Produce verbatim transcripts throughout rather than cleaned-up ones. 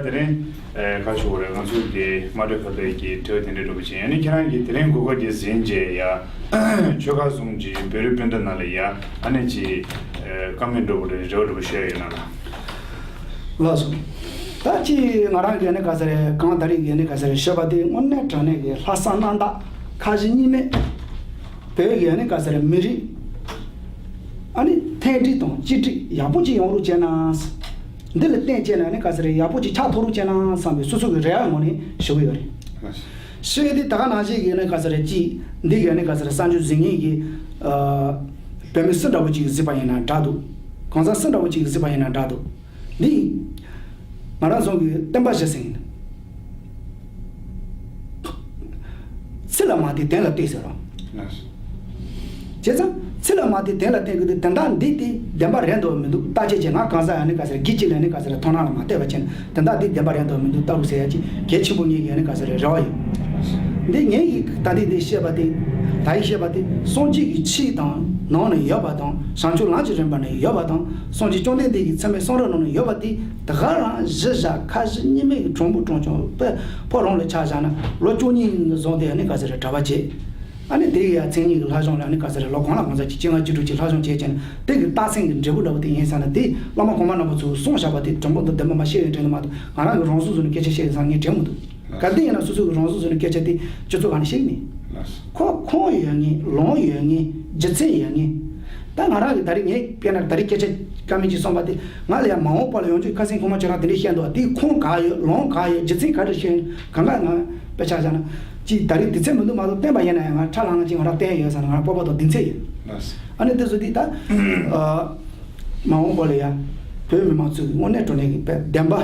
ད་དེ་རིང་ཨ་ཁ་ཤོ་རེ་ང་ཚོ་གི་དམར་ཤོག་ཁ་བརྡའི་གི་དྲི་བ་དེ་འདྲ་འགྲོ་གི་ཅིག་ཡིན། ཨ་ནི་ཁྱེད་རང་གིས་དེ་རིང་གོ་སྐབས་དེ་ཟིན་རྗེས་ཡ་ཆོལ་ཁ་གསུམ་གྱི་བོད་རིགས་སྤུན་ཟླ་ནང་ལ་ཡ་ཨ་ནི་ཅིག་ཨ་བཀའ་མོལ་འདྲ་པོ་རེ་རེ་བ་འདྲ་པོ་བཤད་ཡོད་ན་ལ། ལགས་སོ། ད་ཅི་ང་རང་གིས་ནི་ག་ས་རེ་གང་ད་རེས་ཀྱི་ནི་ག་ས་རེ་ཞུས་པ་དེ་དངོས་གནས་དྲང་གནས་ཀྱི་ལྷག་བསམ་རྣམ་དག་ཁ་ཞེ་གཉིས་མེད་བོད་ཀྱི་ནི་ག་ས་རེ་མི་རིགས་ཨ་ནི་མཐུན་སྒྲིལ་དང་གཅིག་སྒྲིལ་ཡག་པོ་ཅིག་ཡོང་རོགས་བྱས་ན། འདི་ལ་བརྟེན་བྱས་ན་ནི་ག་ས་རེ་ཡག་པོ་ཅིག་ཆགས་ཐུབ་རོགས་བྱས་ན་བསམ་པའི་སོ་སོ་གི་རེ་བ་ངོས་ནས་ཞུ་གི་ཡོད་རེད། ཞུ་ཡི་དེ་ད་ག་ནང་བཞིན་གྱི་ནི་ག་ས་རེ་ཅིག་འདི་གི་ནི་ག་ས་རེ་གསར་འགྱུར་གཟིགས་མཁན་གྱི་ཨ། བོད་མི་སུ་འདྲ་བོ་ཅིག་གིས་གཟིགས་པ་ཡིན་ན་འདྲ་འདུག་གང་ཟག་སུ་འདྲ་བོ་ཅིག་གིས་གཟིགས་པ་ཡིན་ན་འདྲ་འདུག་འདི་ང་རང་ཚོ་གི་བསྟན་པ་བཞི་ཟེར་ཡིན། ཚིག་ལ་མ་བལྟས་དོན་ལ་བལྟས་ཟེར་རོ། བྱས་ཙང་ཚིག་ལ་མ་བལྟས་དོན་ལ་བལྟས་གི་འདུག་དོན་དག་འདི་དེ་བདེན་པ་རེད་འདུག་མི་འདུག་བརྟག་དཔྱད་བྱས། ང་གང་ཟག་ཡང་ནི་ག་ཟེར་དགེ་སྐྱིད་ལ་ནི་ག་ཟེར་མཐོང་སྣང་ལ་མ་བལྟས་པ་བྱས་ནས་དོན་དག་འདི་བདེན་པ་རེད་འདུག་མི་འདུག་ལྟ་རོགས་ཟེར་ཡ་ཅིག་གལ་ཆེན་པོ་ངེད་ཀྱི་ཡང་ནི་ག་ཟེར་རེ་བ་ཡོད། འདི་ངེད་ཀྱི་ད་འདི་འདི་བཤད་པ་དེ་ད་ཡིག་བཤད་པ་དེ་སངས་རྒྱས་ཀྱི་ཆོས་དང་ནང་ནས་ཡོད་པ་དང་བྱང་ཆུབ་ལམ་གྱི་རིམ་པ་ནས་ཡོད་པ་དང་སངས་རྒྱས་བཅོམ་ལྡན་འདས་ཀྱི་ཚད་མའི་གསུང་རབ་ནང་ནས་ཡོད་པ་དེ་ད་ག་རང་གཞི་བཞག་ཁ་བཞི་གཉིས་མེད་ཀྱི་དྲང་པོ་དྲང་རྐྱང་དཔེ་ཕོ་རང་ལ་ཆ་བཞག་ན་ལོ་བཅུ་གཉིས་ནས་བཟུང་སྟེ་ཨ་ནི་ག་ཟེར་རེ་གྲྭ་པ་བྱས། ཨ་ནི་དེ་ཡི་ཡ་མཚན་ཉིད་ཀྱི་ལྷ་གཞུང་ལ་ཨ་ནི་ག་ཟེར་རེ་ལོ་གང་ལ་གང་འཚམ་གྱི་བཅོ་ལྔ་བཅུ་དྲུག་ཅིག་ལྷ་གཞུང་བྱས་བྱས་ནས་དེ་གི་རྟགས་མཚན་གྱི་འབྲས་བུ་འདྲ་བོ་དེ་ཡིན་ས་ན་དེ་བླ་མ་གོང་མ་རྣམ་པ་ཚོས་གསུངས་བཞག་པ་དེ་དྲང་པོ་འདུག་བདེན་པ་མ་ཤེས་ཡོད་དྲན་གི་མ་གཏོགས་ང་རང་གི་རང་སོ་སོ་ནས་སྐད་ཆ་བཤད་ཡོད་ས་ངས་དྲན་མི་འདུག་ག་དེ་ཡིན་ན་སོ་སོ་གི་རང་སོ་སོ་ནས་སྐད་ཆ་དེ་སྤྱི་ཚོགས་གང་ནས་བཤད་ནས། ཁོ་ཁུངས་ཡོད་ངེས་ལུང་ཡོད་ངེས་རྒྱུ་མཚན་ཡོད་ངེས། ད་ང་རང་གི་ད་རེས་ངས་དཔེར་ན་ད་རེས་སྐད་ཆ་བཀའ་མོལ་ཅིག་གསུངས་པ་དེ་ང་ལ་ཡང་མ་འོངས་པ་ལ་ཡོང་རྒྱུའི་ཁ་སེང་ཁོ་མ་ཁྱོད་རང་དེ་འདྲས་བཤད་འདུག་དེའི་ཁུངས་ག་ཡོད་ལུང་ག་ཡོད་རྒྱུ་མཚན་ག་རེ་བཤད་ཡོད་གང་ག་ང་དཔེ་ཆ་བཞག་ན་ཅིག་ད་རེས་དུས་ཚོད་མི་འདུག་མ་གཏོགས་བསྟན་པ་ཡིན་ན་ཡང་ང་ཁྲ་ལངས་ཅིག་ང་རང་བསྟན་ཡོད་ས་ན་ང་རང་སྤོབས་པ་དང་གདེང་ཚོད་ཡོད། ཨ་ནི་དེ་ཚོ་དེ་ད། མ་འོངས་པ་ལ་ཡང་བོད་མི་མང་ཚོས་དངོས་གནས་དྲང་གནས་ཀྱི་བདེན་པ་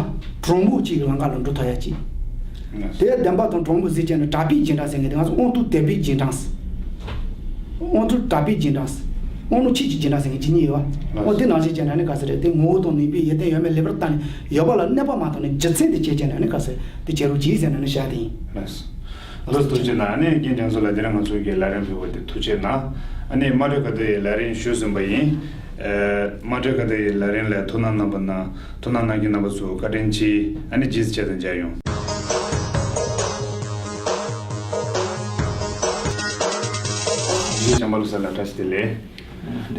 དྲང་པོ་གཅིག་གི་ལམ་ཁ་ལ་འགྲོ་ཐུབ་ཡ་གཅིག་དེ་བདེན་པ་དང་དྲང་པོ་ཟེར་བྱས་ནས་གྲགས་པའི་རྗེས་འབྲང་ཟེར་མཁན་དེ་ང་ཚོ་དབང་མཐུ་དད་པའི་རྗེས་འབྲང་ཟེར། དབང་མཐུ་གྲགས་པའི་རྗེས་འབྲང་ཟེར། དབང་མཐུ་ཆོས་ཀྱི་རྗེས་འབྲང་ཟེར་མཁན་གཅིག་གཉིས་ཡོད་པ། འོ་དེ་ནང་བཞིན་བྱས་ནས་ནི་ག་ཟེར་རེད་དེ་ངོ་བོ་དང་ནུས་པའི་ཡོན་ཏན་ཡོད་མེད་ལེགས་པར་བརྟགས་ནས་ཡོད་པ་ལ་གནོད་པ་མ་བཏང་ནས་རྒྱུ་མཚན་དེ་བྱས་བྱས་ནས་ནི་ག་ཟེར་དེ་བྱེད་རོགས་གྱིས་ཟེར་ནས་ནི་བཤད་དེ་ཡིན། ལགས་སོ་ཐུགས་རྗེ་གནང་། ཨ་ནི་རྒན་དྲན་གསོ་ལགས་དེ་རིང་ང་ཚོའི་གི་ལས་རིམ་ཕུལ་བ་དེ་ཐུགས་རྗེ་གནང་། ཨ་ནི་དམངས་ཁྲོད་ཁ་བརྡ་ཡི་ལས་རིམ་ཞུས་ཟིན་པ་ཡིན། ཨ་དམངས་ཁྲོད་ཁ་བརྡ་ཡི་ལས་རིམ་ལ་ཐུགས་སྣང་གནང་བ་ན་ཐུགས་སྣང་གནང་མཁན་རྣམ་པ་ཚོ་བཀའ་དྲིན་ཆེ། ཨ་ནི་རྗེས་སུ་བྱས་དང་མཇལ་ཡོང་། རྗེས་བྱམས་པ་ལོ་གསར་ལ་བཀྲ་ཤིས་བདེ་ལེགས།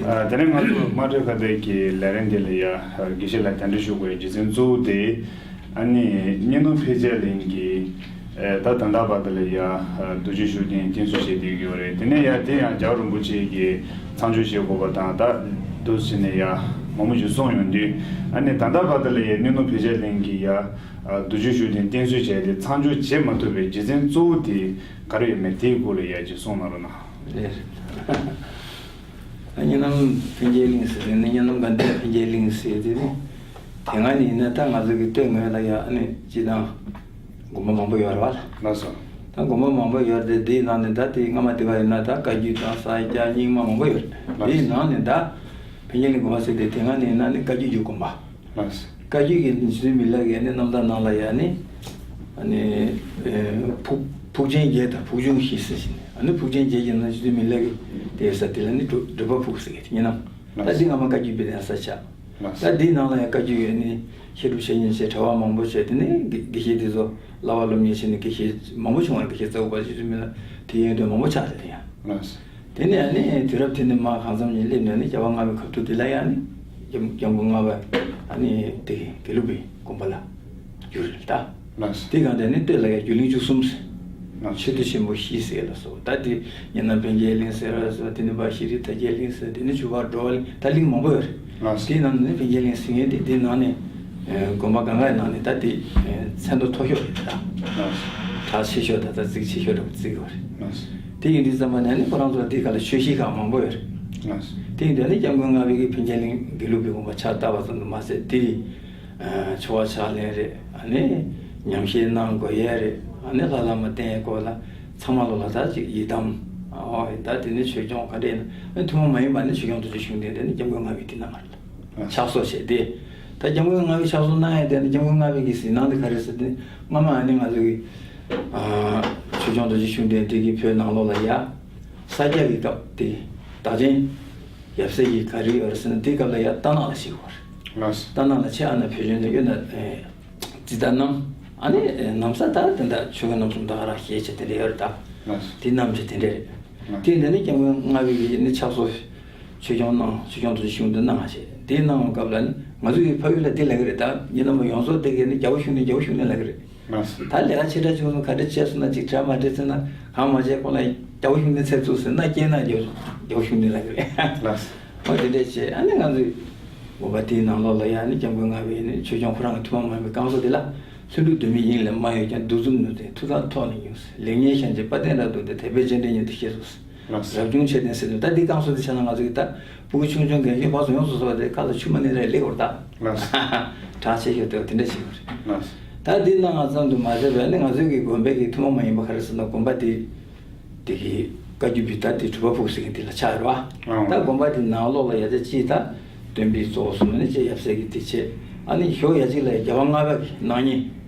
ཨ་དེ་ནས་ང་ཚོ་དམངས་ཁྲོད་ཁ་བརྡ་གི་ལས་རིམ་འདི་ལ་ཡ་དགེ་བཤེས་ལགས་གདན་འདྲེན་ཞུ་དགོས་རྒྱུ་མཚན་གཙོ་བོ་དེ། ཨ་ནི་སྙེ་ནོར་འཕེལ་རྒྱས་གླིང་གི་ཨེ་ད་ད་ལྟ་བར་དུ་ལ་ཡ་རྡོ་རྗེ་ཤུགས་ལྡན་བསྟེན་གསོལ་བྱས་བསྡད་ཀྱི་ཡོད་རེད། དེ་ནས་ཡ་དེ་ཡང་རྒྱལ་བ་རིན་པོ་ཆེ་གི་མཚམས་སྦྱོར་བྱེད་དགོས་པ་དང་ད་འདུག་བྱས་ནས་ཡ་མང་པོ་ཞིག་གསུངས་ཡོང་དུས་ཨ་ནི་ད་ལྟ་བར་དུ་ལ་ཡ་སྙེ་ནོར་འཕེལ་རྒྱས་གླིང་གི་ཡ་རྡོ་རྗེ་ཤུགས་ལྡན་བསྟེན་གསོལ་བྱས་ཏེ་མཚམས་སྦྱོར་བྱེད་མ་ཐུབ་པའི་རྒྱུ་མཚན་གཙོ་བོ་དེ་ག་རེ་ཡོད་མེད་དེའི་སྐོར་ལ་ཡ་ཅིག་གསུངས་གནང་རོགས་གནང་། ཨ་སྙེ་ནོར་འཕེལ་རྒྱས་གླིང་ཟེར་དེ་ནི་སྙེ་ནོར་དགའ་ལྡན་འཕེལ་རྒྱས་གླིང་ཟེར་དེ་ནི་དེ་སྔ་ནས་ཡིན་ན་ད་ང་ཚོ་གི་སྟོད་ངོས་ལ་ཡ་ཨ་ནི་སྤྱི་དང་དགོན་པ་མང་པོ་ཡོད་རེད་བ། ལགས་སོ། ད་དགོན་པ་མང་པོ་ཡོད་རེད་དེ་དེའི་ནང་ནས་ད་དེ་སྔ་མ་དེ་བ་ཡིན་ན་ད་བཀའ་བརྒྱུད་དང་ས་སྐྱ་རྙིང་མ་མང་པོ་ཡོད་རེད། ལགས་དེའི་ནང་ནས་ད་འཕེལ་རྒྱས་གླིང་དགོན་པ་ཟེར་དེ་དེ་སྔ་ནས་ཡིན་ན་ནི་བཀའ་བརྒྱུད་ཀྱི་དགོན་པ། ལགས། བཀའ་བརྒྱུད་ཀྱི་རྗེ་བཙུན་མི་ལ་གི་ནི་རྣམ་ཐར་ནང་ལ་ཡ་ནི། ཨ་ནི། ཨེ་ཕུག་ཕུག་ཆེན་བརྒྱད་དང་ཕུག་ཆུང་བཞི་ཟེར་ཞིང་ནི་ཨ་ནི་ཕུག་ཆེན་བརྒྱད་ཀྱི་ནང་རྗེ་བཙུན་མི་ལ་གི་དེ་ས་དེ་ལ་ནི་སྒྲུབ་སྒྲུབ་པ་ཕུག་ཟེར་གི་ཡིན་ནམ། ད་འདི་སྔ་མ་བཀའ་བརྒྱུད་པའི་གདན་ས་ཆགས། ད་འདིའི་ནང་ལ་ཡང་བཀའ་བརྒྱུད་ཡོད་ནི་བཤད་སྒྲུབ་བཤད་ཉན་བྱས་གྲྭ་པ་མང་པོ་བྱས་དེ་ནི་དགེ་དགེ་བཤེས་དེ་ཚོ་བསླབ་པ་སློབ་གཉེར་བྱས་ནི་དགེ་བཤེས་མང་པོ་བྱུང་བ་དགེ་བཤེས་རྩ་བ་རྗེ་བཙུན་མི་ལ་དེ་ཡོན་ཏན་མང་པོ་ཆགས་ཏེ་དེ་ཡང་། དེ་ནས་ཨ་ནི་དུས་རབས་དེ་ནས་མར་གང་འཚམ་ཉིད་སླེབས་ནས་ཨ་ནི་རྒྱལ་བ་ལྔ་པའི་སྐབས་ཐོག་དེ་ལ་ཡང་ཨ་ནི་སྐྱབས་སྐྱབས་མགོན་ལྔ་པ་ཨ་ནི་དེ་དགེ་ལུགས་པའི་དགོན་པ་ལ་བསྒྱུར་རེད་ད། དེ་གང་དེ་ནི་སྟོད་ལ་ཡང་སྒྱུ་གླིང་བཅུ་གསུམ་ཟེར། མཆོད་རྟེན་ཆེན་པོ་བཞི་ཟེར་ལ་སོགས་ད་དེ་སྙེ་ནོར་འཕེལ་རྒྱས་གླིང་ཟེར་བ་སོགས་དེ་ནི་པ་ཤེས་རིག་དར་རྒྱས་གླིང་ཟེར་དེ་ནི་ཆུ་བར་འགྲོ་བ་གླིང་ད་གླིང་མང་པོ་ཡོད་རེད། དེའི་ནང་ནས་ནི་འཕེལ་རྒྱས་གླིང་ཟེར་མཁན་དེ་དེའི་ནང་ནས་དགོན་པ་གང་གའི་ནང་ནས་ད་དེ་མཚན་ཐོ་མཐོ་ཤོས་རེད་ད། གྲགས་ཆེ་ཤོས་ད་ད་རྩིག་ཆེ་ཤོས་འདྲ་པོ་རྩིག་ཡོད་རེད། དེ་ཡིན་དུས་ཙམ་པ་ནས་ནི་ཁོ་རང་ཚོ་དེའི་སྒང་ལ་ཆོས་གཞིས་ཁག་མང་པོ་ཡོད་རེད། དེ་ཡིན་དུས་ནི་སྐྱབས་མགོན་ལྔ་པའི་གི་འཕེལ་རྒྱས་གླིང་དགེ་ལུགས་པའི་དགོན་པ་ཕྱག་བཏབ་པ་ཙམ་དུ་མ་ཟད་དེ་ཡི་ཆོ་ག་ཕྱག་ལེན་རེད། ཨ་ནི་ཉམས་བཞེས་གནང་དགོས་ཡས་རེད། ཨ་ནི་ལྷ་བླ་མ་བསྟེན་ཡས་སྐོར་ལ་ཚང་མ་ལོ་ལ་ད་ཅིག་ཡི་དམ་ཨོ་ད་དེ་ནི་ཆོས་སྐྱོང་ག་འདྲས་ཡིན་ན་ཐུན་མོང་མ་ཡིན་པ་ནི་ཆོས་སྐྱོང་རྡོ་རྗེ་ཤུགས་ལྡན་དེ་ནི་སྐྱབས་མགོན་ལྔ་པའི་དེ་གནང་བ་རེད། ཕྱག་སོར་བྱས་ཏེ། ད་སྐྱབས་མགོན་ལྔ་པའི་ཕྱག་སོར་གནང་ཡས་དེ་ནི་སྐྱབས་མགོན་ལྔ་པའི་གི་གཟིགས་སྣང་དེ་ག་རེ་ཟེར་ཏེ་སྔ་མ་ཨ་ནི་ང་ཚོ་གི་ཆོས་སྐྱོང་རྡོ་རྗེ་ཤུགས་ལྡན་དེ་གི་བོད་ནང་ལོགས་ལ་ཡ་ས་སྐྱ་གི་སྐབས་དེ་བདག་ཆེན་ཡབ་སྲས་ཀྱི་ག་རེ་ཡོད་རེད་ཟེར་ན་དེ་སྐབས་ལ་ཡ་རྟ་ནག་ལ་ཞིག་ཡོད་རེད། རྟ་ནག་ལ་ཆེ་ཨ་ན་བོད་ཆོས་འདི་གཡོན་ན་ཙི་ཏ་བསྣམས་ཨ་ནི་ན་བཟའ་ད་དེ་འདྲ་ཆོས་གོས་རྣམ་གསུམ་ད་ག་རང་ཞལ་ཕྱེ་དེ་འདྲ་ཡོད་རེད་ད། དེ་བསྣམས་བྱས་དེ་འདྲ་རེད། དེ་འདྲ་ནི་སྐྱབས་མགོན་ལྔ་པའི་གི་ནི་ཕྱག་སོར་ཆོས་སྐྱོང་གནང་ཆོས་སྐྱོང་དུ་ཞུགས་འདི་གནང་བ་བྱས་དེ་གནང་བའི་སྐབས་ལ་ནི་ང་ཚོ་ཡི་ཕ་ཡུལ་ལ་དེ་ལབ་ཀྱི་རེད་ད། ཉེ་ལམ་ཡོངས་རྫོགས་དེ་གས་ནི་རྒྱལ་པོ་ཤུགས་ནི་རྒྱལ་པོ་ཤུགས་ནི་ལབ་ཀྱི་རེད། ད་ལས་ཀ་ཆེ་ཕྲ་ཆུང་གསུམ་ག་འདྲ་བྱས་སོང་ན་ཅིག་གྲ་མ་འགྲིག་ཚེ་ན་གང་མ་བྱས་ཁོ་ལ་རྒྱལ་པོ་ཤུགས་ནི་ཚེ་བཙུགས་ཟེར་ན་སྐྱེས་ན་རྒྱལ་པོ་ཤུགས་ནི་ལབ་ཀྱི་རེད། ཨོ་དེ་འདྲས་བྱས་ཨ་ནི་ང་ཚོས་དགོན་པ་དེའི་ནང་ལོགས་ལ་ཡ་ནི་སྐྱབས་མགོན་ལྔ་པའི་ནི་ཆོས་སྐྱོང་ཁོ་རང་གི་ཐུན་མོང་མ་ཡིན་པའི་བསྐང་གསོ་དེ་ལ་ལྷུན་གྲུབ་འདུས་མའི་དབྱིངས་ལས་མ་གཡོས་ཀྱང་། གདུག་རྩུབ་ནུས་ལྡན་མཐུ་དང་ཐོག་ནས་ཉུང་ཟེར། ལེགས་ཉེས་ཤན་འབྱེད་དཔལ་ལྡན་རབ་ཏུ་ལྡན། དད་པས་སྤྱན་འདྲེན་ཉིད་དུ་གཤེགས་སུ་གསོལ། ལགས། རབ་བྱུང་མཆོད་རྟེན་ཟེར་དུས་ད་འདི་བསྐང་གསོ་དེ་བྱས་ན་ང་ཚོ་གི་ད་ཕྲུ་གུ་ཆུང་ཆུང་རྒན་གཞོན་བར་གསུམ་ཡོངས་སུ་རྫོགས་པ་དེ་ཁ་ལ་ཆུ་མ་ནི་རེ་ལེགས་བར་ད། ལགས། གྲགས་ཆེ་ཤོས་དེ་དེ་འདྲ་ཞིག་རེད། ལགས། ད་འདི་ནང་ང་ཚང་དུ་མ་ཟད་པའི་ནི་ང་ཚོའི་གི་དགོན་པའི་གི་ཐུན་མོང་མ་ཡིན་པ་ག་རེ་ཟེར་ན་དགོན་པ་དེ། དེ་གི་བཀའ་བརྒྱུད་པའི་ད་དེ་གྲུབ་པ་ཕུག་ཟེར་མཁན་དེ་ལ་ཆགས་རེད་བ། ཨང་། ད་དགོན་པ་དེ་ནང་ལོགས་ལ་ཡ་ཆ་ཅིག་ད་སྟོན་པའི་གཙོ་བོ་གསུམ་ནི་ཅེས་ཡབ་སྲས་ཀྱི་དེ་བྱས། ཨ་ནི་ཞོགས་ཡ་གཅིག་ལ་རྒྱལ་བ་ལྔ་པ་གི་སྣང་བརྙན་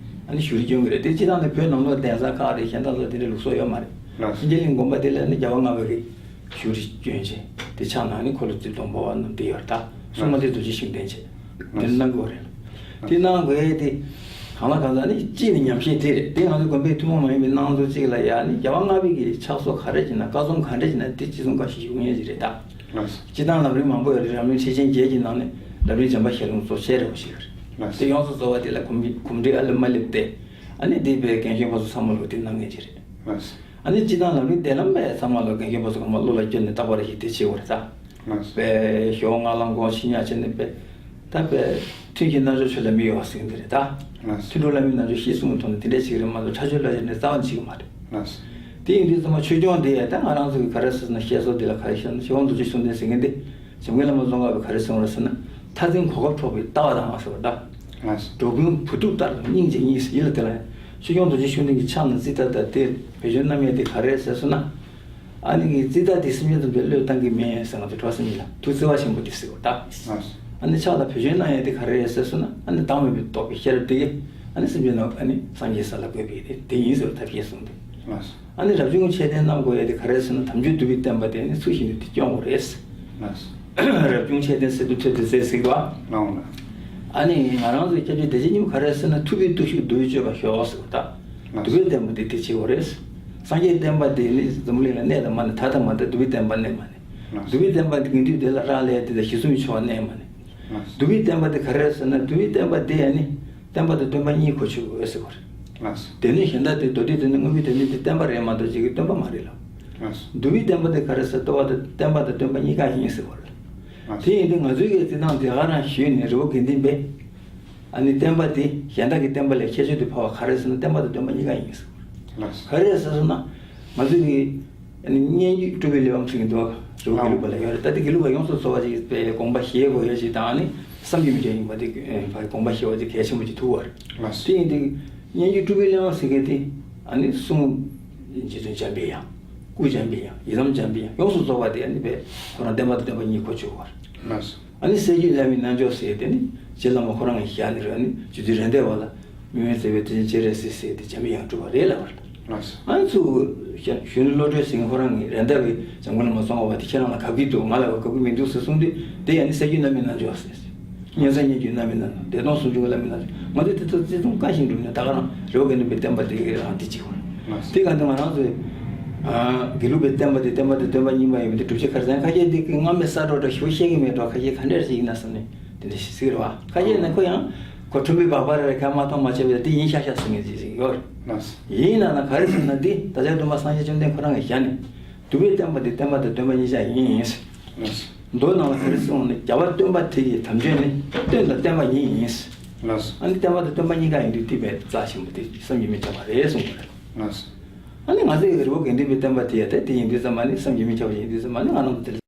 ཨ་ནི་བཞུགས་རིས་སྐྱོན་གི་རེད། དེ་སྤྱི་བཏང་ནི་བོད་ནང་ལོགས་གདན་ས་ཁག་རེད། གཞན་དག་ལ་དེ་འདྲའི་ལུགས་སྲོལ་ཡོད་མ་རེད། ལགས། སེང་གེ་གླིང་དགོན་པ་དེ་ལ་ནི་རྒྱལ་བ་ལྔ་པ་གི་བཞུགས་རིས་སྐྱོན་བྱས་དེ་ཕྱག་ནང་ནི་འཁོར་ལོ་རྩིབས་སྟོང་འབར་བ་རྣམས་དེ་ཡོད་རེད། ད་སྲུང་མ་དེ་རྡོ་རྗེ་ཤིང་ལྡན་བྱས་དེ་ནི་གནང་དགོས་རེད། དེ་གནང་དགོས་ཡས་དེ་གང་ལ་གང་འཚམ་ནི་གཅིག་ནི་ཉམས་བཞེས་དེ་རེད། དེ་ང་ཚོ་དགོན་པའི་ཐུན་མོང་མ་ཡིན་པའི་སྣང་ཚུལ་གཅིག་ལ་ཡ་ནི་རྒྱལ་བ་ལྔ་པའི་གི་ཕྱག་སྲོལ་ག་རེ་བྱས་ན་བཀའ་རྩོམ་ག་འདྲ་བྱས་ན་དེ་ཅི་གསུང་བཀའ་བཞིན་བཞུགས་མཁན་ཞིག་རེད་ད། ལགས། སྤྱི་བཏང་ལམ་རིམ་མང་པོ་ཡོད་རེད། ལམ་རིམ་ཁྲིད་ཆེན་བརྒྱད་ཀྱི་ནང་ནས་ལམ་རིམ་འཇམ་དཔལ་ཞལ་ལུང་གཙོ་ཆེ་རེ་བ་ཞིག་ཡོད་རེད། ལགས། དེ་ཡོངས་སུ་རྫོགས་པ་དེ་ལ་གོམས་འདྲིས་ཨ་ལི་མ་ལེབ་སྟེ་ཨ་ནི་དེ་བས་རྒན་གཞོན་བར་གསུམ་ཚང་མ་ལོ་དེ་གནང་མཁན་ཅིག་རེད། ལགས། ཨ་ནི་སྤྱི་བཏང་ལམ་རིམ་དེ་ལ་མེད་ཚང་མ་ལོ་རྒན་གཞོན་བར་གསུམ་ཚང་མ་བློ་ལ་བསྐྱོན་ནས་རྟག་པར་ཞིག་དེ་བྱེད་དགོས་རེད་ད། ལགས། པའི་ཞོགས་སྔ་ལངས་དགོང་ཕྱི་ཉལ་བྱས་ནས་པའི་ད་པའི་ཐུན་གྱི་རྣལ་འབྱོར་ཆོས་ལ་མི་གཡོ་བ་ཟེར་གྱི་འདི་རེད་ད། ལགས། ཐུན་དྲུག་བླ་མའི་རྣལ་འབྱོར་ཤེས་གསུམ་གྱི་ཐོག་ནས་དེ་འདྲས་བྱེད་ཀྱི་རེད་མ་གཏོགས་ཁྲ་ཆོས་བླ་ཆོས་འདི་རྩ་བ་ནས་བྱེད་ཀྱི་མ་རེད། ལགས། དེ་ཡིན་དུས་ཚང་མ་ཆོས་སྐྱོང་དེ་ཡང་ད་ང་རང་ཚོ་གི་ག་རེ་ཟེར་ན་བཤད་སྲོལ་འདི་ལ་ག་རེ་བཤད་ན་ཆོས་དབང་རྡོ་རྗེ་ཤུགས་ལྡན་ཟེར་མཁན་འདི་འཇམ་མགོན་བླ་མ་ཙོང་ཁ་པས་ག་རེ་གསུངས་རེད་ཟེར་ན་མཐར་འཛིན་གོ་སྐབས་འཕྲོག་པའི་ལྟ་བ་དང་ཟེར་བ་ད། ལགས། འགྲོ་ཀུན་བུ་ཐུག་ལྟར་སྙིང་རྗེ་ཉིད་ཟེར་ཡིད་ལ་དེ་ལ་ཆོས་སྐྱོང་རྡོ་རྗེ་ཤུགས་ལྡན་གྱི་ཕྱག་ན་ཙིཏྟ་དང་དེ་བེ་ཅོན་བསྣམས་ཡས་དེ་ག་རེ་ཟེར་སོང་ན། ཨ་ནི་གི་ཙིཏྟ་དེ་སེམས་ཅན་ཐམས་ཅད་བློས་བཏང་གི་མེད་ཟེར་ང་ཚོ་གྲོགས་སེམས་ཉིད་ལ་ཐུགས་བརྩེ་བ་ཆེན་པོ་དེ་ཟེར་བ་ད། ཨ་ནི་ཕྱག་ལ་བེ་ཅོན་གནང་ཡས་དེ་ག་རེ་རེད་ཟེར་སོང་ན་ཨ་ནི་བདག་མེད་པའི་རྟོག་གེ་ཤེས་རབ་དེ་གིས་ཨ་ནི་སེམས་ཅན་རྣམས་ཨ་ནི་སངས་རྒྱས་ས་ལ་འགོད་པའི་དེ་དེ་ཡིན་ཟེར་བ་ཐབས་ཤེས་གསུངས་ཏེ། ཨ་ནི་རབ་བྱུང་མཆོད་རྟེན་གནང་དགོས་ཡས་དེ་ག་རེ་ཟེར་ན་དམ་ཆོས་སྡུད་པའི་བསྟན་པ་དེ་ཨ་ནི་ཚུལ་བཞིན་དུ་དེ་སྐྱོང་དགོས་རེད། རབ་བྱུང་མཆོད་རྟེན་གསེར་ཐུབ་ཐོད་དེ་ཟེར་ཟེར་གི་བ། ཨ་ནི་ང་རང་ཚོའི་སྐྱབས་རྗེ་བདེ་ཆེན་སྙིང་པོ་ག་རེ་ཟེར་ན་ཐུབ་པའི་བརྟུལ་ཞུགས་འདུལ་བའི་སྤྱོད་པ་ཤོག་ཟེར་བ་ད། ལགས། སྡུག་པའི་བསྟན་པ་འདི་དེ་བྱེད་དགོས་རེད། སངས་རྒྱས་བསྟན་པ་འདི་ནི་འཛམ་བུ་གླིང་ལ་གནས་དང་མ་གནས་ད་ལྟ་མ་ད་སྡུག་པའི་བསྟན་པ་གནས་མ་གནས། ལགས། སྡུག་པའི་བསྟན་པ་འདི་དགེ་འདུན་སྡེ་ལ་རག་ལས་དེ་དང་ཞེ་གསུམ་གྱི་ཆོ་ག་གནས་མ་གནས། ལགས། སྡུག་པའི་བསྟན་པ་འདི་ག་རེ་རེད་ཟེར་ན་སྡུག་པའི་བསྟན་པ་འདི་ཡང་ནི་བསྟན་པ་དང་སྟོན་པ་གཉིས་གོ་ཆོད་དགོས་ཟེར་བ་རེད། ལགས། སྡེ་སྣོད་གཞན་དག་དེ་མདོ་སྡེ་སྡེ་སྣོད་མངོན་པའི་སྡེ་སྣོད་དེ་བསྟན་པ་རེད་མ་གཏོགས་གཅིག་གི་སྟོན་པ་མ་རེད་ལ། ལགས། སྡུག་པའི་བསྟན་པ་དེ་ག་རེ་ཟེར་ལྟོ་བ་དང་བསྟན་པ་དང་སྟོན་པ་གཉིས་ཀ་ཡིན་ཟེར་བ་རེད། ལགས། དེ་ཡིན་དུས་ང་ཚོའི་གི་རྩིས་ཐང་དེ་ག་རང་ཞུས་ནས་རི་བོ་དགེ་ལྡན་པས། ཨ་ནི་བསྟན་པ་དེ་གཞན་དག་གི་བསྟན་པ་ལས་ཁྱད་ཆོས་དེ་འཕགས་པ་ག་རེ་ཟེར་ན་བསྟན་པ་དང་སྟོན་པ་གཉིས་ཀ་ཡིན་ཟེར། ལགས། ག་རེ་ཟེར་ཟེར་ན་ང་ཚོའི་གི་ཨ་ནི་སྙན་བརྒྱུད་སྤྲུལ་པའི་གླེགས་བམ་ཟེར་གྱི་འདུག་རི་བོ་དགེ་ལུགས་པ་ལ་ཡོད་རེད། ད་དེ་དགེ་ལུགས་པ་ཡོངས་སུ་རྫོགས་པ་ཅིག་པའི་དགོངས་པ་བཞེས་དགོས་ཡོད་ཅིག་དང་ཨ་ནི་བསམ་གྱིས་མི་ཁྱབ་ཡིན་པ་དེ་དགོངས་པ་བཞེས་པ་དེ་གལ་ཆེན་པོ་ཅིག་ཐུག་པ་རེད། ལགས། དེ་ཡིན་དུས། སྙན་བརྒྱུད་སྤྲུལ་པའི་གླེགས་བམ་ཟེར་མཁན་དེ། ཨ་ནི་གསུང་། རྗེ་བཙུན་འཇམ་པའི་དབྱངས། སྐུ་འཇམ་པའི་དབྱངས། ཡི་དམ་འཇམ་པའི་དབྱངས། ཡོངས་སུ་རྫོགས་པ་དེ་ཨ་ནི་པའི་ཁོ་རང་བསྟན་པ་དང་སྟོན་པ་གཉིས་གོ་ཆོད་པ་རེད། ལགས། ཨ་ནི་སྲད་བརྒྱུད་བླ་མའི་རྣལ་འབྱོར་ཟེར་དེ་ནི་རྗེ་བླ་མ་ཁོ་རང་གི་ཞལ་ནས་རེད། ཨ་ནི་རྗེ་བཙུན་རེད་མདའ་བ་ལ་མི་མེད་མཛད་པའི་དེ་བཞིན་སྤྱན་རས་གཟིགས་ཟེར་དེ་འཇམ་པའི་དབྱངས་གྲུབ་པ་རེད་ལབ་པ་རེད། ལགས། ཨ་ནི་ཚུར་གཞོན་ནུ་བློ་གྲོས་ཟེར་མཁན་ཁོ་རང་གི་རེད་མདའ་བའི་འཇམ་མགོན་བླ་མ་ཙོང་ཁ་པ་དེ་ཁྱེད་རང་ལ་གབ་ཀྱི་འདུག་ང་ལ་གབ་ཀྱི་མི་འདུག་ཟེར་གསུངས་དུས་དེ་ཡང་ནི་སྲད་བརྒྱུད་བླ་མའི་རྣལ་འབྱོར་ཟེར། སྙན་གསན་སྙན་བརྒྱུད་བླ་མའི་རྣལ་འབྱོར། སྡེ་སྟོང་ཟུང་འཇུག་བླ་མའི་རྣལ་འབྱོར། ང་ཚོས་དེ་ཚོ་བརྩི་མཐོང་བཀའ་བཞིན་སྒྲུབ་ནས་ད་ག་རང་རི་བོ་དགེ་ལྡན་པའི་བསྟན་པ་དེ་གི་རང་དེ་གཅིག་པ། དེ་ག་ནི་ང་རང་ཚོས་དགེ་ལུགས་པའི་བསྟན་པ་དེ་བསྟན་པ་དེ་སྟོན་པ་གཉིས་པ་ཡིན་པ་དེ་སྒྲུབ་བྱེད་ཁ་སང་ཁ་ཤས་དེ་གི་སྔ་མའི་གསར་འགྲོ་འདྲ་ཞུ་ཤེས་ཀྱི་མེད་འགྲོ། ཁ་ཤས་ག་འདྲ་ཞིག་ཡིན་ན་བསམ་ནས་དེ་འདྲ་ཞིག་ཟེར་བ། ཁ་ཤས་ནི་ཁོ་ཡང་ཁོ་ཁྲོན་པའི་བག་པ་རེ་རེ་ཁ་མ་མཐོང་མ་བྱས་པ་དེ་ཡིན་ཤག་ཤག་ཟེར་མཁན་ཅིག་ཡོད་རེད། ཡིན་ན་ན་ག་རེ་ཟེར་ན་འདི་ད་ཆ་སྟོན་པ་སངས་རྒྱས་བཅོམ་ལྡན་ཁོ་རང་གི་ཞལ་ནས། སྡུག་པའི་བསྟན་པ་འདི་བསྟན་པ་དང་སྟོན་པ་གཉིས་ཆ་ཡིན། ལགས། མདོ་ནང་ལ་ག་རེ་གསུངས་ནས་རྒྱལ་བ་སྟོན་པ་དེ་ཡི་དམ་ཆོས་ནི་སྟོན་དང་བསྟན་པ་གཉིས་ཡིན། ལགས། ཨ་ནི་བསྟན་པ་དང་སྟོན་པ་གཉིས་ཀ་ཡིན་དུས་དེ་བས་རྩ་ཆེན་པོ་དེ་བསམ་གྱིས་མི་ཁྱབ་པ་རེད་གསུངས་པ་རེད། ལགས། ཨ་ནི་ང་ཚོའི་རི་བོ་དགེ་ལྡན་པའི་བསྟན་པ་དེ་ཡ་དེ་དེ་ཡིན་དུས་ཙམ་མ་ནི་བསམ་གྱིས་མི་ཁྱབ་པ་ཡིན་དུས་ཙམ་མ་ནི་ང་རང་ཚོ་དེ་